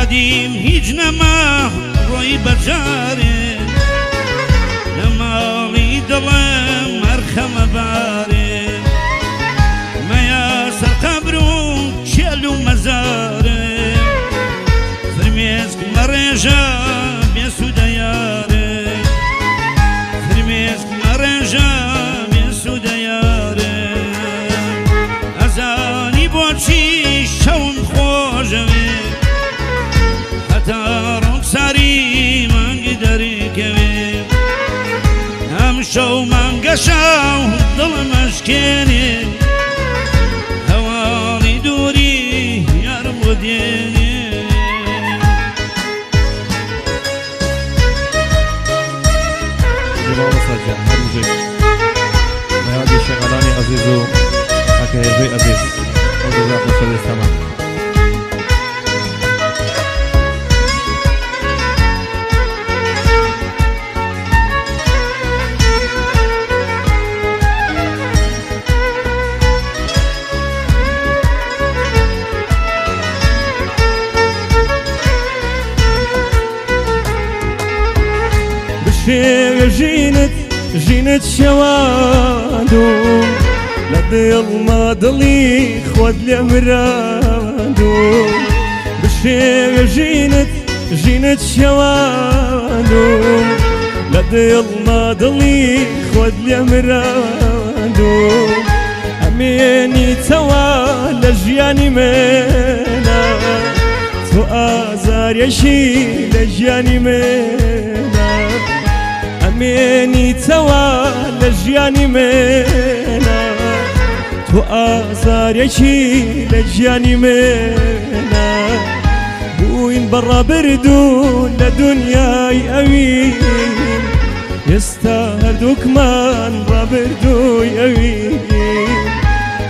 نەدیم هیچ نەما ڕۆی بەجارێ لە ماڵی دڵم هەر خەمە بارێ مەیا سەر قەبر و کێل و مەزارێ فرمێسک مەڕێژە بێسوودە یارێ فرمێسک مەڕێژە بێسوودە یارێ ئەزانی بۆچی شەوم خۆشەوێ هەتا ڕوخساری مانگی دەرکەوێ ئەم شەو مانگەشاو دڵم ئەشکێنێ هەواڵی دووری یارم بۆ دێنێ. مامۆستا گیان هەر بژیت. بە یادی شێخەلانی ئەزیز و کاکە هێژەی ئەزیز ئەو دوو خۆشەویستەمان. بشێوێ ژینت ژینت شێواندوم لە دڵما دڵی خۆت لێ مراندوم بشێوێ ژینت ژینت شێواندوم لە دڵما دڵی خۆت لێ مراندوم ئەمێنی چەوە لە ژیانی منە تۆ ئازارێکی لە ژیانی منە ئەمێنی چەوە لە ژیانی منە تۆ ئازارێکی لە ژیانی منە بووین بە ڕابردوو لە دنیای ئەوین ئێستا هەردووکمان ڕابردووی ئەوین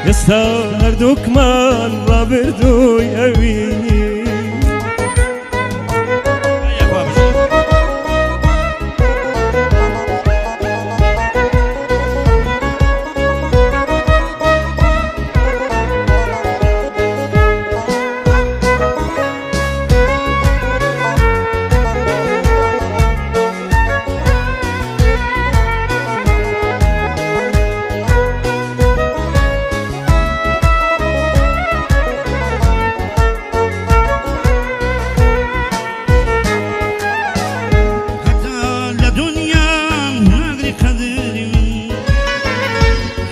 ئێستا هەردووکمان ڕابردووی ئەوین. هەتا لە دنیام ناگری قەدری من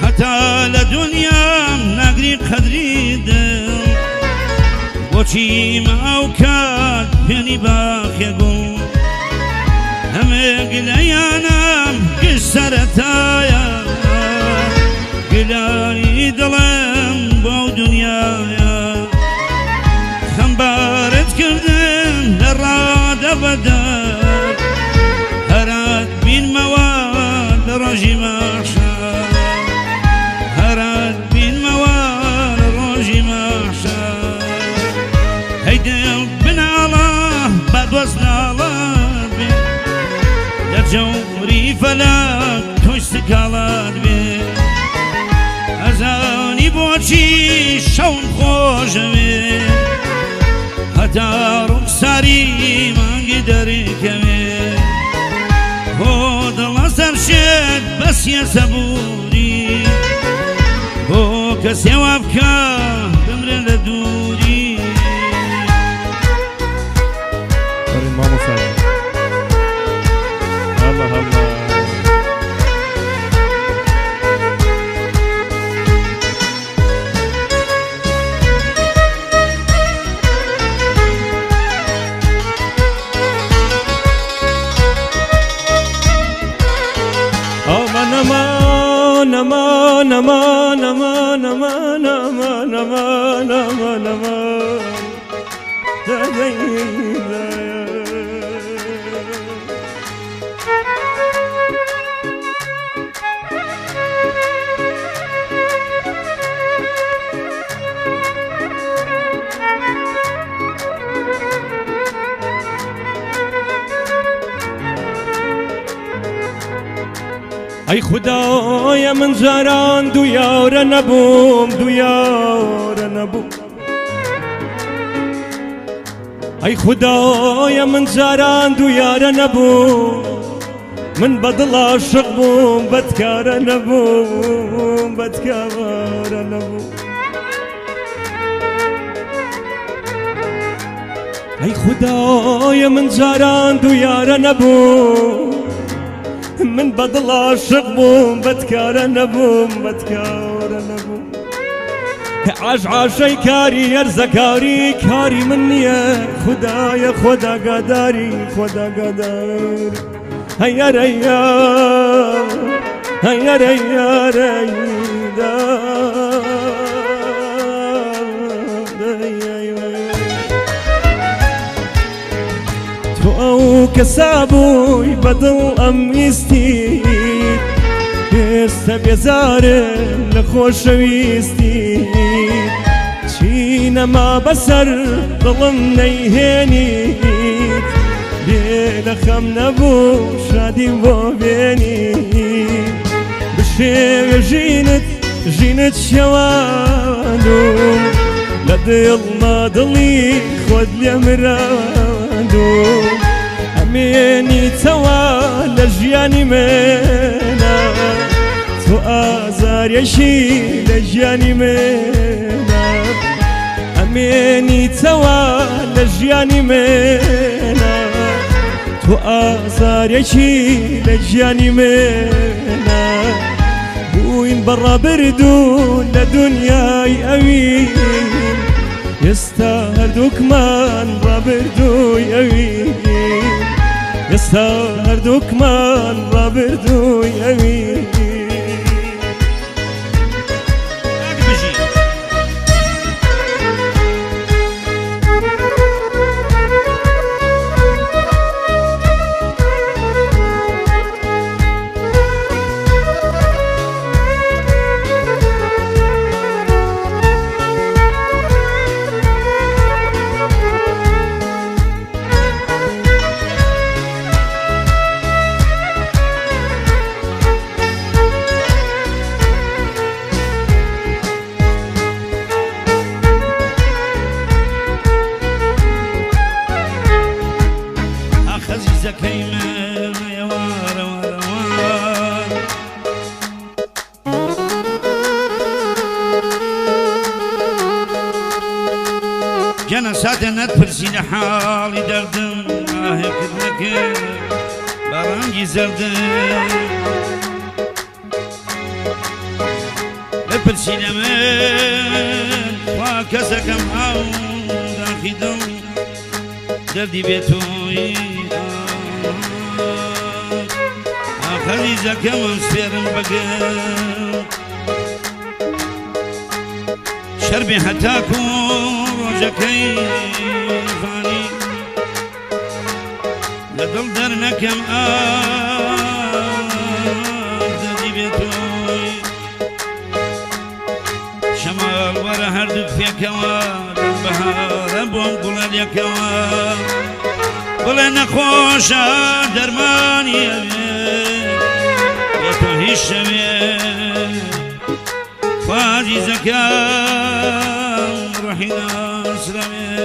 هەتا لە دنیام ناگری قەدری دڵ بۆچی ئەو کات پێنی باخێ گوڵ هەمێ گلەیانم گشت سەرەتایە گلایی دڵم بۆ دنیاە خەمبارت کردم لە ڕادە بەدەر هەرات بینمەوە لە ڕۆژی مەحشەر هەرات بینمەوە لە ڕۆژی مەحشەر هەی دڵ بناڵە بە دۆست ناڵات بێ لە جەوری فەلەک تۆش سکاڵات بێ ئەزانی بۆچی شەوم خۆشەوێ هەتا ڕوخساری مانگی دەرکەوێ بۆ دڵە سەرشێت بەسیە سەبووری بۆ کەسێ وا بکە بمرێ لە دووری. بەرین مامۆستا گیان. هەڵە هەڵە. ئەمان ئەمان ئەمان ئەمان ئەمان ئەمان ئەمان ئەمان ئەمان ئەمان ئەی خودایە من جاران دوو یارە نەبووم دوو یارە نەبووم. ئەی خودایە من جاران دوو یارە نەبوو، من بە دڵ عاشق بووم بەدکارە نەبووم، بەدکارە نەبووم. ئەی خودایە من جاران دوو یارە نەبوو، من بە دڵ عاشق بووم بەدکارە نەبووم، بەدکارە نەبووم. عاش عاشەی کاری هەرزەکاری کاری من نییە، خودایە خۆدا گاداری، خۆدا گاداری. هەیەرەیە هەیەرەیەرەیدا. تۆ ئەو کەسا بووی بەدڵ ئەم ویستی، ئێستا بێزارم لە خۆشەویستی. چی نەما بەسەر دڵم نەیهێنیت، بێ لە خەم نەبوو شادیم بۆ بێنی. بشێوێ ژینت ژینت شێواندوم، لە دڵما دڵی خۆت لێ مراندوم. ئەمێنی چەوە لە ژیانی منە، تۆ ئازارێکی لە ژیانی منە. ئەمێنی چەوە لە ژیانی منە، تۆ ئازارێکی لە ژیانی منە. بووین بە ڕابردوو لە دنیای ئەوین، ئێستا هەردووکمان ڕابردووی ئەوین، ئێستا هەردووکمان ڕابردووی ئەوین. خەزیزەکەی من وارەوارەوار. گەنە ساتە نەتپرسی لە حاڵی دەردم، ئاهێکت نەکرد بە ڕەنگی زەردم. بپرسی لە من خوا کەسەکەم ئاو داخی دڵ دەردی بێتۆی. خەزیزەکەمم سپێرم بەگەر شەربێ هەتاکو ڕۆژەکەی فانی لە دڵ دەرنەکەم دەردی بێتۆی. شەماڵ وەرە هەردوو پێکەوە بەهارە بۆم گوڵە لێکەوە، بڵێ نەخۆشە دەرمانی ئەوێ بێ تۆ هیچ شەوێ. خوازیزەکەم ڕۆحی ناسرەوێ.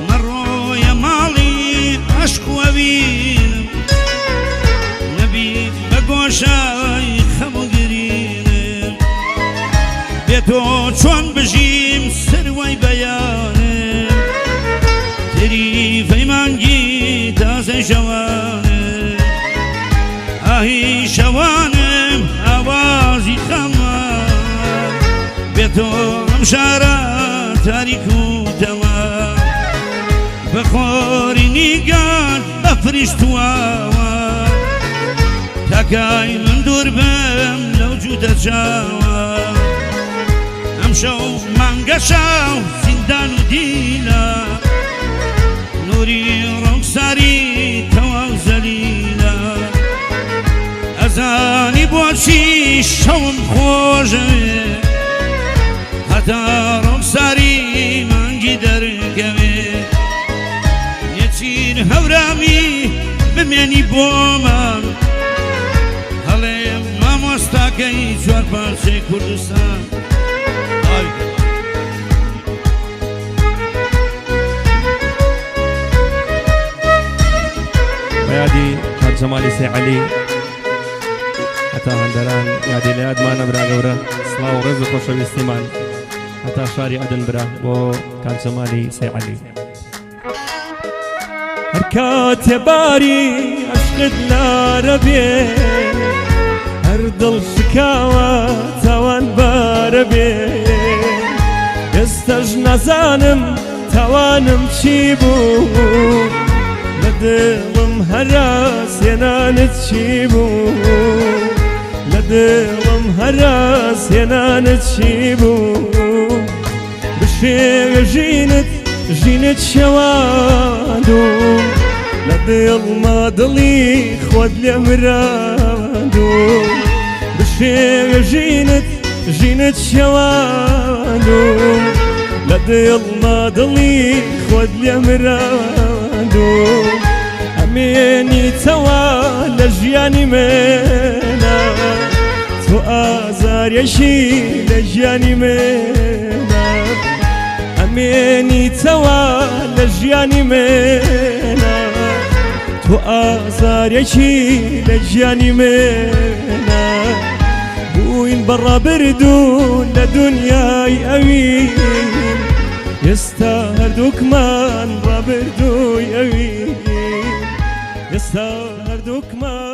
مەڕۆیە ماڵی عەشق و ئەوینم، نەبی بە گۆشای خەم و گرینم. بێ تۆ چۆن بژیم سروەی بەیانم، تریفەی مانگی تازەی شەوانم. ئاهی شەوانم ئاوازی خەمە، بێ تۆ ئەم شارە تاریک و تەمە. بەخۆری نیگات بە فریشتواوە، تاکای من دوور بم لەو جووتە چاوە. ئەمشەو مانگە شاو زیندان و دیلە، نوری ڕوخساری تەواو زەلیلە. ئەزانی بۆچی شەوم خۆشەوێ، هەتا ڕوخساری مانگی دەرکەوێ. نێچیر هەورامی بمێنی بۆمان، کوردستان. تەواوی کردووە. بە یادی کاک جەمالی سەی عەلی هەتا هەندەران یادی لە یادمانە برا گەورە سڵاو و ڕێز و خۆشەویستیمان هەتا شاری عەدن برا بۆ کاک جەمالی سەی عەلی. هەر کاتێ باری عشقت لارە بێ هەر دڵ شکاوە تاوان بارە بێ ئێستەش نازانم تاوانم چی بوو لە دڵم هەراس هێنانت چی بوو لە دڵم هەراس هێنانت چی بوو بشێوێ ژینت ژینت شێواندووم لە دڵما دڵی خۆت لێ مراندووم بشێوێ ژینت ژینت شێواندووم لە دڵما دڵی خۆت لێ مراندووم ئەمێنیتەوە لە ژیانی منە تۆ ئازارێکی لە ژیانی منە ئەمێنیتەوە لە ژیانی منە تۆ ئازارێکی لە ژیانی منە بووین بە ڕابردوو لە دنیای ئەوین ئێستا هەردووکمان ڕابردووی ئەوین ئێستا هەردووکمان.